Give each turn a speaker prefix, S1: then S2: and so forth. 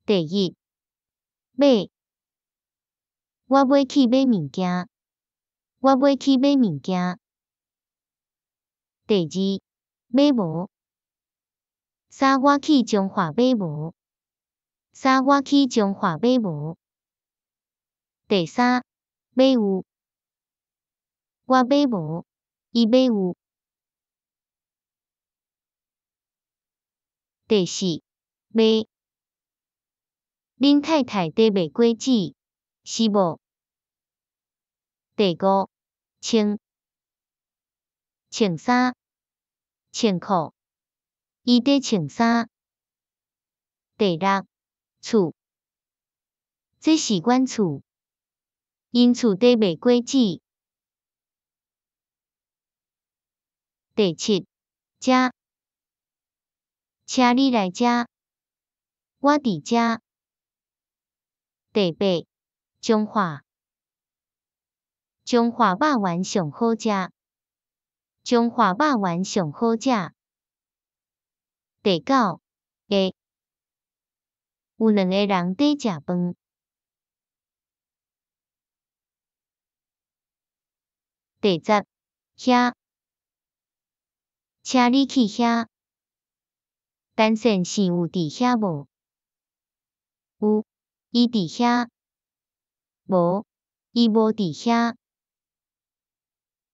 S1: 第一，買，我欲去買物件，我欲去買物件。第二，買無，衫我去彰化買無，衫我去彰化買無。第三，買有，我買無，伊買有。第四，賣，恁太太佇賣果子，是無？第五，穿，穿衫，穿褲，伊佇穿衫。第六，厝，這是阮厝，𪜶厝佇賣果子。第七，遮，請你來遮，我佇遮。第八，彰化，彰化肉圓上好食，彰化肉圓上好食。第九，下，有兩個人佇食飯。第十，遐，請你去遐。陳先生有佇遐無？有，伊佇遐。無，伊無佇遐。